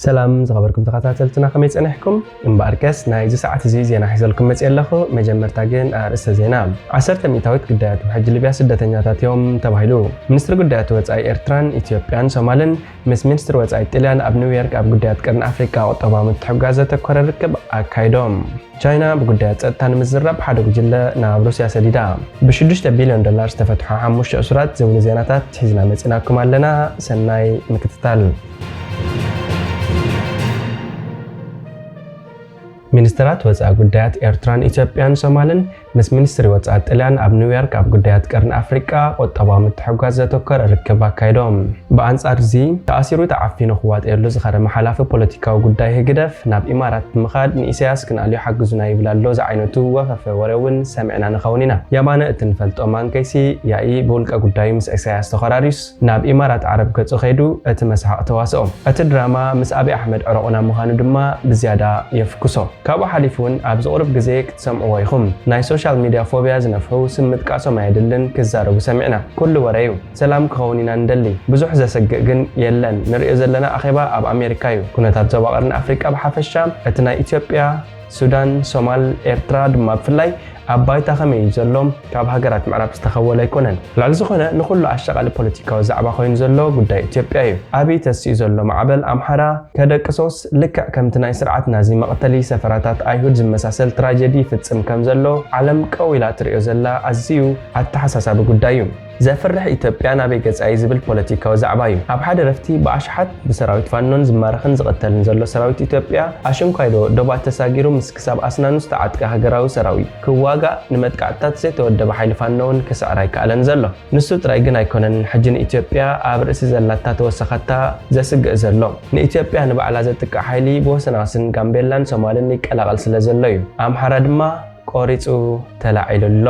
ሰላም ዝኸበርኩም ተኸታተልትና፣ ከመይ ጸኒሕኩም? እምበኣርከስ ናይዚ ሰዓት እዚ ዜና ሒዘልኩም መጽእ ኣለኹ። መጀመርታ ግን ኣርእስተ ዜና። ዓሰርተ ሚእታዊት ግዳያት ውሕጅ ሊብያ ስደተኛታት እዮም ተባሂሉ። ሚኒስትሪ ጉዳያት ወጻኢ ኤርትራን ኢትዮጵያን ሶማልን ምስ ሚኒስትሪ ወጻኢ ጥልያን ኣብ ኒውዮርክ ኣብ ጉዳያት ቀርኒ ኣፍሪቃ ቁጠባዊ ምትሕግጋዝ ዘተኮረ ርክብ ኣካይዶም። ቻይና ብጉዳያት ጸጥታ ንምዝራብ ሓደ ጉጅለ ናብ ሩስያ ሰዲዳ። ብሽዱሽተ ቢልዮን ዶላር ዝተፈትሑ ሓሙሽተ እሱራት ዝብሉ ዜናታት ሒዝና መጺናኩም ኣለና። ሰናይ ምክትታል። ሚኒስትራት ወጻኢ ጉዳያት ኤርትራን ኢትዮጵያን ሶማልን ምስ ሚኒስትሪ ወጻኢ ጥልያን ኣብ ኒውዮርክ ኣብ ጉዳያት ቀርኒ ኣፍሪቃ ቁጠባዊ ምትሕጓዝ ዘተኮረ ርክብ ኣካይዶም። ብኣንጻር እዚ፣ ተኣሲሩ ተዓፊኑ ክዋጠየሉ ዝኸረመ ሓላፊ ፖለቲካዊ ጉዳይ ህግደፍ ናብ ኢማራት ብምኻድ ንኢሳያስ ክንኣልዮ ሓግዙና ይብል ኣሎ ዝዓይነቱ ወፈፈ ወረ እውን ሰሚዕና ንኸውን ኢና። የማነ እቲ ንፈልጦ ማንከይሲ ያኢ ብውልቀ ጉዳዩ ምስ ኢሳያስ ተኸራሪዩስ ናብ ኢማራት ዓረብ ገጹ ከይዱ እቲ መስሓቕ ተዋስኦ። እቲ ድራማ ምስ ኣብይ ኣሕመድ ዕረቑና ምዃኑ ድማ ብዝያዳ የፍኩሶ። ካብኡ ሓሊፉ እውን ኣብዚ ቁሩብ ግዜ ክትሰምዕዎ ኢኹም። ናይ ሶሻል ሚድያ ፎብያ ዝነፍሑ ስም ምጥቃሶም ኣየድልን ክዛረቡ ሰሚዕና። ኩሉ ወረ እዩ። ሰላም ክኸውን ኢና ንደሊ። ብዙሕ ዘሰግእ ግን የለን። ንርእዮ ዘለና ኣኼባ ኣብ ኣሜሪካ እዩ። ኩነታት ዞባ ቀርኒ ኣፍሪቃ ብሓፈሻ፣ እቲ ናይ ኢትዮጵያ፣ ሱዳን፣ ሶማል፣ ኤርትራ ድማ ብፍላይ ኣብ ባይታ ከመይ እዩ ዘሎ? ካብ ሃገራት ምዕራብ ዝተኸወለ ኣይኮነን። ልዕሊ ዝኾነ ንኹሉ ኣሻቓሊ ፖለቲካዊ ዛዕባ ኮይኑ ዘሎ ጉዳይ ኢትዮጵያ እዩ። ኣብይ ተሲኡ ዘሎ ማዕበል ኣምሓራ ከደቅሶስ ልክዕ ከምቲ ናይ ስርዓት ናዚ መቕተሊ ሰፈራታት ኣይሁድ ዝመሳሰል ትራጀዲ ይፍጽም ከም ዘሎ ዓለም ቀው ኢላ ትርእዮ ዘላ ኣዝዩ ኣተሓሳሳቢ ጉዳይ እዩ። ዘፍርሕ ኢትዮጵያ ናበይ ገጻ እዩ ዝብል ፖለቲካዊ ዛዕባ እዩ። ኣብ ሓደ ረፍቲ ብኣሽሓት ብሰራዊት ፋኖን ዝማረኽን ዝቕተልን ዘሎ ሰራዊት ኢትዮጵያ ኣሽንኳይዶ ዶባት ተሳጊሩ ምስ ክሳብ ኣስናኑ ዝተዓጥቀ ሃገራዊ ሰራዊት ክዋጋእ ንመጥቃዕትታት ዘይተወደበ ሓይሊ ፋኖ እውን ክስዕር ኣይከኣለን ዘሎ። ንሱ ጥራይ ግን ኣይኮነን ሕጂ ንኢትዮጵያ ኣብ ርእሲ ዘላታ ተወሰኸታ ዘስግእ ዘሎ። ንኢትዮጵያ ንባዕላ ዘጥቅዕ ሓይሊ ብወሰናስን ጋምቤላን ሶማልን ይቀላቐል ስለ ዘሎ እዩ። ኣምሓራ ድማ ቆሪጹ ተላዒሉ ኣሎ።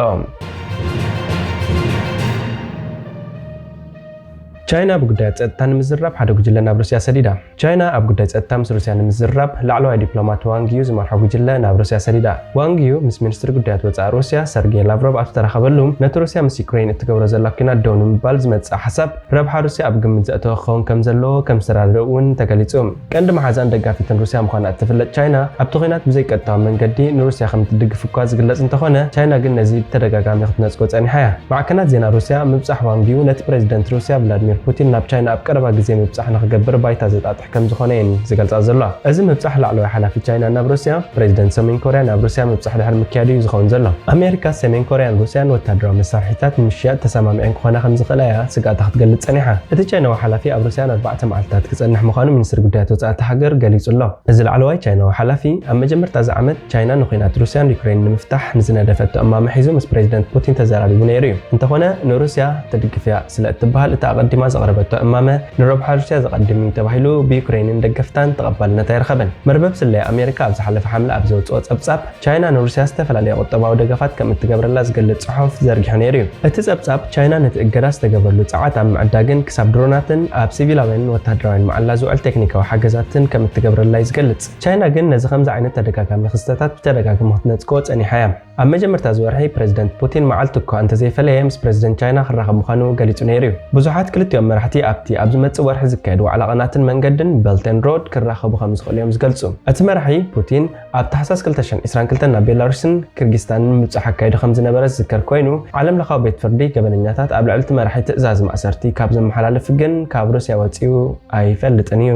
ቻይና ብጉዳያት ጸጥታ ንምዝራብ ሓደ ጉጅለ ናብ ሩስያ ሰዲዳ። ቻይና ኣብ ጉዳይ ጸጥታ ምስ ሩስያ ንምዝራብ ላዕለዋይ ዲፕሎማት ዋንግ ዩ ዝመርሖ ጉጅለ ናብ ሩስያ ሰዲዳ። ዋንግ ዩ ምስ ሚኒስትሪ ጉዳያት ወጻኢ ሩስያ ሰርጌይ ላቭሮቭ ኣብ ዝተራኸበሉ፣ ነቲ ሩስያ ምስ ዩክሬን እትገብሮ ዘላ ኲናት ደው ንምባል ዝመጽእ ሓሳብ ረብሓ ሩስያ ኣብ ግምት ዘእተወ ክኸውን ከም ዘለዎ ከም ዝተረዳድኡ እውን ተገሊጹ። ቀንዲ መሓዛን ደጋፊትን ሩስያ ምዃና እትፍለጥ ቻይና፣ ኣብቲ ኲናት ብዘይቀጥታዊ መንገዲ ንሩስያ ከም እትድግፍ እኳ ዝግለጽ እንተኾነ፣ ቻይና ግን ነዚ ብተደጋጋሚ ክትነጽጎ ጸኒሓ እያ። ማዕከናት ዜና ሩስያ ምብጻሕ ዋንግ ዩ ነቲ ፕሬዚደንት ሩስያ ቭላድሚር ፑቲን ናብ ቻይና ኣብ ቀረባ ግዜ ምብጻሕ ንኽገብር ባይታ ዘጣጥሕ ከም ዝኾነ እየን ዝገልጻ ዘለዋ። እዚ ምብጻሕ ላዕለዋይ ሓላፊ ቻይና ናብ ሩስያ፣ ፕሬዚደንት ሰሜን ኮርያ ናብ ሩስያ ምብጻሕ ድሕሪ ምክያዱ እዩ ዝኸውን ዘሎ። ኣሜሪካ፣ ሰሜን ኮርያን ሩስያን ወታደራዊ መሳርሒታት ንምሽያጥ ተሰማሚዐን ክኾና ከም ዝኽእላ እያ ስግኣታ ክትገልጽ ጸኒሓ። እቲ ቻይናዊ ሓላፊ ኣብ ሩስያ ንኣርባዕተ መዓልታት ክጸንሕ ምዃኑ ሚኒስትሪ ጉዳያት ወጻኢ እታ ሃገር ገሊጹ ኣሎ። እዚ ላዕለዋይ ቻይናዊ ሓላፊ፣ ኣብ መጀመርታ እዚ ዓመት ቻይና ንኲናት ሩስያን ዩክሬን ንምፍታሕ ንዝነደፈቶ እማመ ሒዙ ምስ ፕሬዚደንት ፑቲን ተዘራሪቡ ነይሩ እዩ። እንተኾነ፣ ንሩስያ ትድግፍ እያ ስለ እትበሃል፣ እታ ኣቐዲማ ዘቕረበቶ እማመ ንረብሓ ሩስያ ዘቐድም እዩ ተባሂሉ ብዩክሬንን ደገፍታን ተቐባልነት ኣይረኸበን። መርበብ ስለያ ኣሜሪካ ኣብ ዝሓለፈ ሓምለ ኣብ ዘውጽኦ ጸብጻብ፣ ቻይና ንሩስያ ዝተፈላለየ ቁጠባዊ ደገፋት ከም እትገብረላ ዝገልጽ ጽሑፍ ዘርጊሑ ነይሩ እዩ። እቲ ጸብጻብ፣ ቻይና ነቲ እገዳ ዝተገብረሉ ጸዓት ኣብ ምዕዳግን ክሳብ ድሮናትን ኣብ ሲቪላውያንን ወተሃደራውያን መዓላ ዝውዕል ቴክኒካዊ ሓገዛትን ከም እትገብረላ እዩ ዝገልጽ። ቻይና ግን ነዚ ከምዚ ዓይነት ተደጋጋሚ ክስተታት ብተደጋጋሚ ክትነጽጎ ጸኒሓ እያ። ኣብ መጀመርታ እዚ ወርሒ ፕሬዚደንት ፑቲን መዓልቲ እኳ እንተዘይፈለየ ምስ ፕሬዚደንት ቻይና ክራኸብ ምዃኑ ገሊጹ ነይሩ እዩ። ብዙሓት ክልቲኦም መራሕቲ ኣብቲ ኣብ ዝመጽእ ወርሒ ዝካየድ ዋዕላ ቐናትን መንገድን በልት ኤንድ ሮድ ክራኸቡ ከም ዝኽእሉ እዮም ዝገልጹ። እቲ መራሒ ፑቲን ኣብ ታሕሳስ ክልተ ሽሕን ዕስራን ክልተን ናብ ቤላሩስን ኪርጊስታንን ምብጻሕ ኣካይዱ ከም ዝነበረ ዝዝከር ኮይኑ፣ ዓለም ለኻዊ ቤት ፍርዲ ገበነኛታት ኣብ ልዕሊ እቲ መራሒ ትእዛዝ ማእሰርቲ ካብ ዘመሓላልፍ ግን ካብ ሩስያ ወጺኡ ኣይፈልጥን እዩ።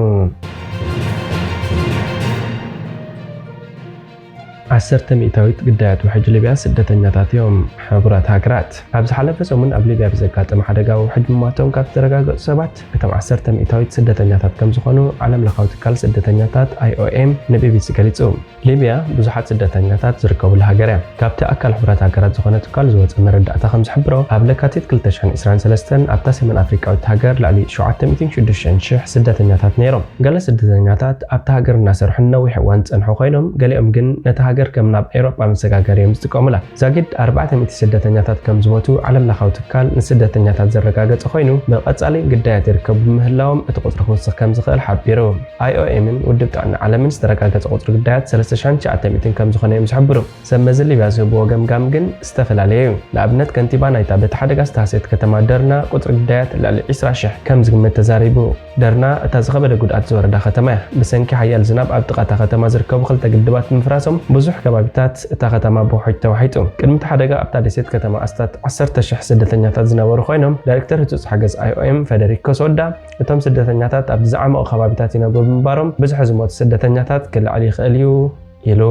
ዓሰርተ ሚእታዊት ግዳያት ውሕጅ ሊብያ ስደተኛታት እዮም። ሕቡራት ሃገራት፣ ኣብ ዝሓለፈ ሰሙን ኣብ ሊብያ ብዘጋጠመ ሓደጋ ውሕጅ ምሟቶም ካብ ዝተረጋገጹ ሰባት እቶም ዓሰርተ ሚእታዊት ስደተኛታት ከም ዝኾኑ ዓለም ለኻዊ ትካል ስደተኛታት ኣይ ኦ ኤም ንቢ ቢ ሲ ገሊጹ። ሊብያ ብዙሓት ስደተኛታት ዝርከቡላ ሃገር እያ። ካብቲ ኣካል ሕቡራት ሃገራት ዝኾነ ትካል ዝወጸ መረዳእታ ከም ዝሕብሮ፣ ኣብ ለካቲት ክልተ ሽሕን ዕስራን ሰለስተን ኣብታ ሰሜን ኣፍሪቃዊት ሃገር ልዕሊ ሸውዓተ ሚእትን ሽዱሽተን ሽሕ ስደተኛታት ነይሮም። ገለ ስደተኛታት ኣብታ ሃገር እናሰርሑ ንነዊሕ እዋን ዝጸንሑ ኮይኖም፣ ገሊኦም ግን ነታ ሃገር ገር ከም ናብ ኤውሮጳ መሰጋገሪ እዮም ዝጥቀሙላ። ዛጊድ ኣርባዕተ ሚእቲ ስደተኛታት ከም ዝሞቱ ዓለም ለኻዊ ትካል ንስደተኛታት ዘረጋገጸ ኮይኑ፣ ብቐጻሊ ግዳያት ይርከቡ ብምህላዎም እቲ ቁጽሪ ክውስኽ ከም ዝኽእል ሓቢሩ። ኣይኦኤምን ውድብ ጥዕና ዓለምን ዝተረጋገጸ ቁጽሪ ግዳያት ሰለስተ ሽሕን ትሽዓተ ሚእትን ከም ዝኾነ እዮም ዝሕብሩ። ሰብ መዚ ሊብያ ዝህብዎ ገምጋም ግን ዝተፈላለየ እዩ። ንኣብነት፣ ከንቲባ ናይታ በቲ ሓደጋ ዝተሃስየት ከተማ ደርና ቁጽሪ ግዳያት ልዕሊ ዕስራ ሽሕ ከም ዝግመት ተዛሪቡ። ደርና እታ ዝኸበደ ጉድኣት ዝወረዳ ከተማ እያ። ብሰንኪ ሓያል ዝናብ ኣብ ጥቓ እታ ከተማ ዝርከቡ ክልተ ግድባት ብምፍራሶም ብዙሕ ከባቢታት እታ ከተማ ብውሑጅ ተዋሒጡ። ቅድሚ እቲ ሓደጋ ኣብታ ደሴት ከተማ ኣስታት ዓሰርተ ሽሕ ስደተኛታት ዝነበሩ ኮይኖም፣ ዳይሬክተር ህጹጽ ሓገዝ ኣይኦኤም ፈደሪኮ ሶዳ እቶም ስደተኛታት ኣብቲ ዝዓመቑ ከባቢታት ይነብሩ ብምንባሮም ብዙሕ ዝሞቱ ስደተኛታት ክልዕል ይኽእል እዩ ኢሉ።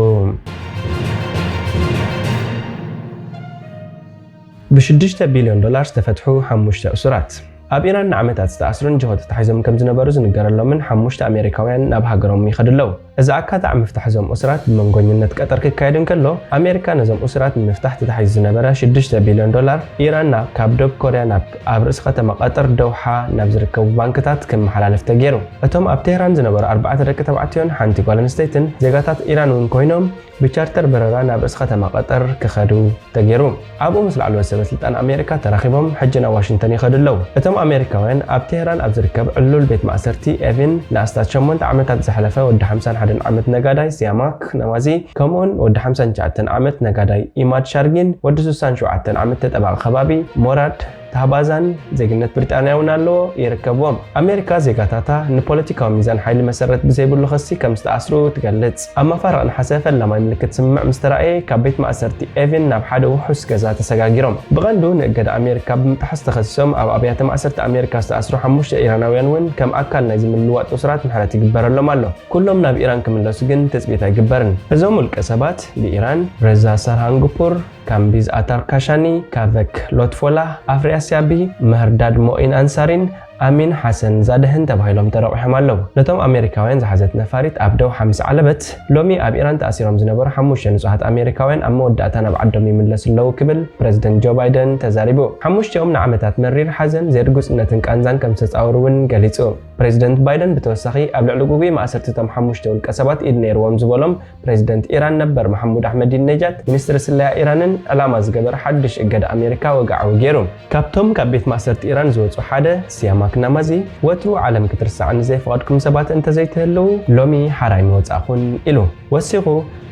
ብሽዱሽተ ቢልዮን ዶላር ዝተፈትሑ ሓሙሽተ እሱራት። ኣብ ኢራን ንዓመታት ዝተኣስሩን ጅሆ ተታሒዞም ከም ዝነበሩ ዝንገረሎምን ሓሙሽተ ኣሜሪካውያን ናብ ሃገሮም ይኸዱ ኣለዉ። እዚ ኣካታዒ ምፍታሕ እዞም እሱራት ብመንጎኝነት ቀጠር ክካየድ እንከሎ፣ ኣሜሪካ ነዞም እሱራት ንምፍታሕ ተታሒዙ ዝነበረ ሽዱሽተ ቢልዮን ዶላር ኢራን ናብ፣ ካብ ዶብ ኮርያ ናብ፣ ኣብ ርእሲ ከተማ ቀጠር ዶውሓ ናብ ዝርከቡ ባንክታት ክመሓላለፍ ተገይሩ። እቶም ኣብ ቴህራን ዝነበሩ ኣርባዕተ ደቂ ተባዕትዮን ሓንቲ ጓል ኣንስተይትን ዜጋታት ኢራን እውን ኮይኖም፣ ብቻርተር በረራ ናብ ርእሲ ከተማ ቀጠር ክኸዱ ተገይሩ። ኣብኡ ምስ ላዕለዎት ሰበ ስልጣን ኣሜሪካ ተራኺቦም ሕጂ ናብ ዋሽንግተን ይኸዱ ኣለዉ። እቶም ኣሜሪካውያን ኣብ ቴህራን ኣብ ዝርከብ ዕሉል ቤት ማእሰርቲ ኤቪን ንኣስታት ሸሞንተ ዓመታት ዘሕለፈ ወዲ ሓምሳን ሓደን ዓመት ነጋዳይ ሲያማክ ናማዚ፣ ከምኡውን ወዲ ሓምሳን ትሽዓተን ዓመት ነጋዳይ ኢማድ ሻርጊን ወዲ ስሳን ሸውዓተን ዓመት ተጠባቂ ከባቢ ሞራድ ታህባዛን ዜግነት ብሪጣንያ እውን ኣለዎ ይርከብዎም። ኣሜሪካ ዜጋታታ ንፖለቲካዊ ሚዛን ሓይሊ መሰረት ብዘይብሉ ክሲ ከም ዝተኣስሩ ትገልጽ። ኣብ መፋርቕ ነሓሰ ፈላማይ ምልክት ስምምዕ ምስ ተራእየ፣ ካብ ቤት ማእሰርቲ ኤቪን ናብ ሓደ ውሑስ ገዛ ተሰጋጊሮም። ብቐንዱ ንእገዳ ኣሜሪካ ብምጥሓስ ተኸሲሶም ኣብ ኣብያተ ማእሰርቲ ኣሜሪካ ዝተኣስሩ ሓሙሽተ ኢራናውያን እውን ከም ኣካል ናይዚ ምልውዋጥ እሱራት ምሕረት ይግበረሎም ኣሎ። ኩሎም ናብ ኢራን ክምለሱ ግን ትጽቢት ኣይግበርን። እዞም ውልቀ ሰባት ብኢራን ረዛ ሳርሃንግፑር፣ ካምቢዝ ኣታር ካሻኒ፣ ካቨክ ሎትፎላ፣ ኣፍርያ ሲያቢ፣ መህርዳድ ሞኢን ኣንሳሪን ኣሚን ሓሰን ዛደህን ተባሂሎም ተረቑሖም ኣለዉ። ነቶም ኣሜሪካውያን ዝሓዘት ነፋሪት ኣብ ደውሓ ምስ ዓለበት፣ ሎሚ ኣብ ኢራን ተኣሲሮም ዝነበሩ ሓሙሽተ ንጹሃት ኣሜሪካውያን ኣብ መወዳእታ ናብ ዓዶም ይምለሱ ኣለዉ ክብል ፕረዚደንት ጆ ባይደን ተዛሪቡ። ሓሙሽቲኦም ንዓመታት መሪር ሓዘን፣ ዘይርጉጽነትን ቃንዛን ከም ዝተጻወሩ እውን ገሊጹ። ፕረዚደንት ባይደን ብተወሳኺ ኣብ ልዕሊ ግጉይ ማእሰርቲ እቶም ሓሙሽተ ውልቀ ሰባት ኢድ ነይርዎም ዝበሎም ፕረዚደንት ኢራን ነበር መሓሙድ ኣሕመዲነጃድ፣ ሚኒስትሪ ስለያ ኢራንን ዕላማ ዝገበረ ሓድሽ እገዳ ኣሜሪካ ወግዓዊ ገይሩ። ካብቶም ካብ ቤት ማእሰርቲ ኢራን ዝወጹ ሓደ፣ ሲያማክ ናማዚ፣ ወትሩ ዓለም ክትርሳዓኒ ዘይፈቐድኩም ሰባት እንተዘይትህልዉ፣ ሎሚ ሓራይ ምወጻእኹን ኢሉ። ወሲኹ፣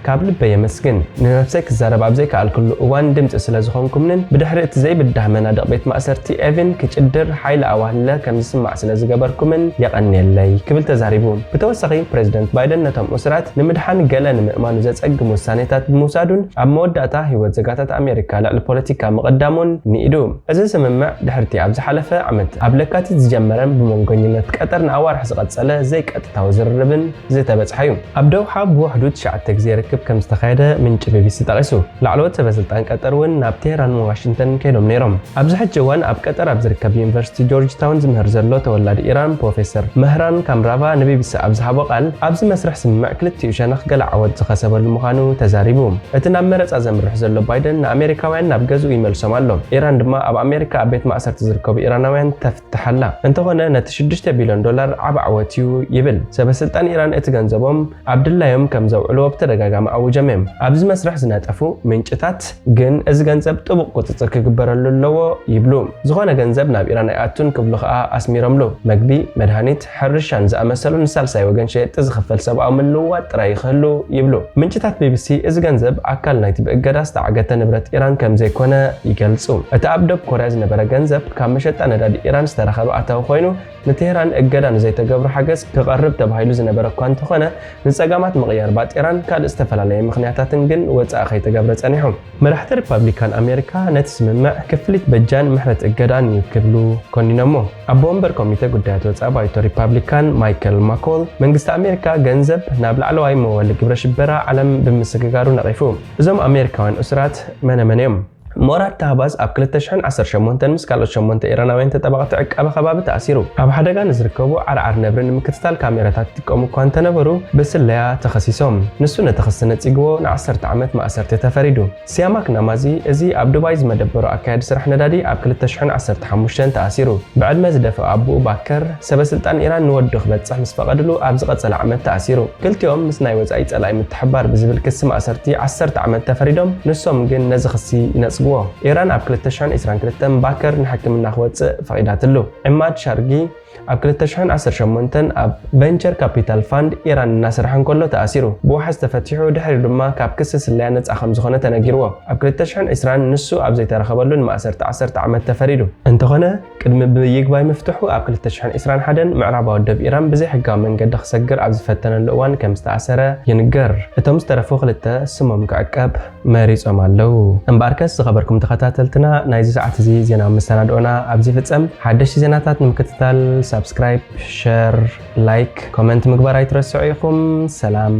ካብ ልበይ የመስግን። ንነብሰይ ክዛረብ ኣብ ዘይከኣልኩሉ እዋን ድምጺ ስለ ዝኾንኩምንን ብድሕሪ እቲ ዘይብዳህ መናድቕ ቤት ማእሰርቲ ኤቪን ክጭድር ሓይሊ ኣዋህለ ከም ዝስማዕ ስለ ዝገበርኩምን የቐንየለይ ክብል ተዛሪቡ። ብተወሳኺ ፕረዚደንት ባይደን ነቶም እሱራት ንምድሓን ገለ ንምእማኑ ዘጸግም ውሳኔታት ብምውሳዱን ኣብ መወዳእታ ህይወት ዜጋታት ኣሜሪካ ልዕሊ ፖለቲካ ምቕዳሙን ንኢዱ። እዚ ስምምዕ ድሕርቲ ኣብ ዝሓለፈ ዓመት ኣብ ለካቲት ዝጀመረን ብመንጎኝነት ቀጠር ንኣዋርሕ ዝቐጸለ ዘይቀጥታዊ ዝርርብን ዝተበጽሐ እዩ። ኣብ ደውሓ ብውሕዱ ትሽዓተ ግዜ ርክብ ከም ዝተኻየደ ምንጪ ቢቢሲ ጠቒሱ። ላዕለዎት ሰበ ስልጣን ቀጠር እውን ናብ ቴህራንን ዋሽንግተንን ከይዶም ነይሮም። ኣብዚ ሕጂ እዋን ኣብ ቀጠር ኣብ ዝርከብ ዩኒቨርሲቲ ጆርጅ ታውን ዝምህር ዘሎ ተወላዲ ኢራን ፕሮፌሰር መህራን ካምራቫ ንቢቢሲ ኣብ ዝሃቦ ቃል፣ ኣብዚ መስርሕ ስምምዕ ክልቲኡ ሸነኽ ገለ ዓወት ዝኸሰበሉ ምዃኑ ተዛሪቡ። እቲ ናብ መረጻ ዘምርሕ ዘሎ ባይደን ንኣሜሪካውያን ናብ ገዝኡ ይመልሶም ኣሎ። ኢራን ድማ ኣብ ኣሜሪካ ኣብ ቤት ማእሰርቲ ዝርከቡ ኢራናውያን ተፍ ትሓላ። እንተኾነ ነቲ ሽዱሽተ ቢልዮን ዶላር ዓቢ ዓወት እዩ ይብል። ሰበ ስልጣን ኢራን እቲ ገንዘቦም ኣብ ድላዮም ከም ዘውዕልዎ ብተደጋጋሚ ኣውጀም እዮም። ኣብዚ መስርሕ ዝነጠፉ ምንጭታት ግን እዚ ገንዘብ ጥቡቕ ቁጽጽር ክግበረሉ ኣለዎ ይብሉ። ዝኾነ ገንዘብ ናብ ኢራን ኣይኣቱን ክብሉ ከኣ ኣስሚሮምሉ። መግቢ፣ መድሃኒት፣ ሕርሻን ዝኣመሰሉ ንሳልሳይ ወገን ሸየጥቲ ዝኽፈል ሰብኣዊ ምልውዋጥ ጥራይ ይኽህሉ ይብሉ። ምንጭታት ቢቢሲ እዚ ገንዘብ ኣካል ናይቲ ብእገዳ ዝተዓገተ ንብረት ኢራን ከም ዘይኮነ ይገልጹ። እቲ ኣብ ደቡብ ኮርያ ዝነበረ ገንዘብ ካብ መሸጣ ነዳዲ ኢራን ዝተረኸበ ኣታዊ ኮይኑ፣ ንቴህራን እገዳ ንዘይተገብሩ ሓገዝ ክቐርብ ተባሂሉ ዝነበረ እኳ እንተኾነ፣ ንጸገማት ምቕያር ባጤራን ካልእ ዝተፈላለየ ምኽንያታትን ግን ወጻኢ ከይተገብረ ጸኒሑ። መራሕቲ ሪፓብሊካን ኣሜሪካ ነቲ ስምምዕ ክፍሊት በጃን ምሕረት እገዳን እዩ ክብሉ ኮኒኖሞ። ኣቦ ወንበር ኮሚተ ጉዳያት ወጻኢ ባይቶ ሪፓብሊካን ማይከል ማኮል፣ መንግስቲ ኣሜሪካ ገንዘብ ናብ ላዕለዋይ መወሊ ግብረ ሽበራ ዓለም ብምስግጋሩ ነቒፉ። እዞም ኣሜሪካውያን እሱራት መነ መን እዮም? ሞራድ ታህባዝ ኣብ ክልተ ሽሕን ዓሰርተ ሸሞንተን ምስ ካልኦት ሸሞንተ ኢራናውያን ተጠባቕቲ ዕቃበ ከባቢ ተኣሲሩ። ኣብ ሓደጋ ንዝርከቡ ዓርዓር ነብሪ ንምክትታል ካሜራታት ይጥቀሙ እኳ እንተነበሩ፣ ብስለያ ተኸሲሶም። ንሱ ነቲ ክሲ ነጺግዎ ንዓሰርተ ዓመት ማእሰርቲ ተፈሪዱ። ሲያማክ ናማዚ፣ እዚ ኣብ ዱባይ ዝመደበሩ ኣካያዲ ስራሕ ነዳዲ፣ ኣብ ክልተ ሽሕን ዓሰርተ ሓሙሽተን ተኣሲሩ። ብዕድመ ዝደፍአ ኣቦኡ ባከር፣ ሰበ ስልጣን ኢራን ንወዱ ክበጽሕ ምስ ፈቐድሉ ኣብ ዝቐጸለ ዓመት ተኣሲሩ። ክልቲኦም ምስ ናይ ወጻኢ ጸላኢ ምትሕብባር ብዝብል ክሲ ማእሰርቲ ዓሰርተ ዓመት ተፈሪዶም፣ ንሶም ግን ነዚ ክሲ ይነጽግዎ። ኢራን ኣብ ክልተ ሽሕን ዕስራን ክልተን ባከር ንሕክምና ክወጽእ ፈቒዳትሉ። ዕማድ ሻርጊ ኣብ ክልተ ሽሕን ዓሰርተ ሸሞንተን ኣብ ቨንቸር ካፒታል ፋንድ ኢራን እናሰርሐ እንከሎ ተኣሲሩ። ብዋሕስ ተፈቲሑ፣ ድሕሪኡ ድማ ካብ ክሲ ስለያ ነጻ ከም ዝኾነ ተነጊርዎ። ኣብ ክልተ ሽሕን ዕስራን ንሱ ኣብ ዘይተረኸበሉ ንማእሰርቲ ዓሰርተ ዓመት ተፈሪዱ። እንተኾነ፣ ቅድሚ ብይግባይ ምፍትሑ ኣብ ክልተ ሽሕን ዕስራን ሓደን ምዕራባዊ ደብ ኢራን ብዘይሕጋዊ መንገዲ ክሰግር ኣብ ዝፈተነሉ እዋን ከም ዝተኣሰረ ይንገር። እቶም ዝተረፉ ክልተ ስሞም ክዕቀብ መሪጾም ኣለዉ። እምበኣርከስ ዝኸበርኩም ተኸታተልትና፣ ናይዚ ሰዓት እዚ ዜናዊ መሰናድኦና ኣብዚ ይፍጸም። ሓደሽቲ ዜናታት ንምክትታል ሳብስክራይብ፣ ሸር፣ ላይክ፣ ኮመንት ምግባር ኣይትረስዑ ኢኹም። ሰላም።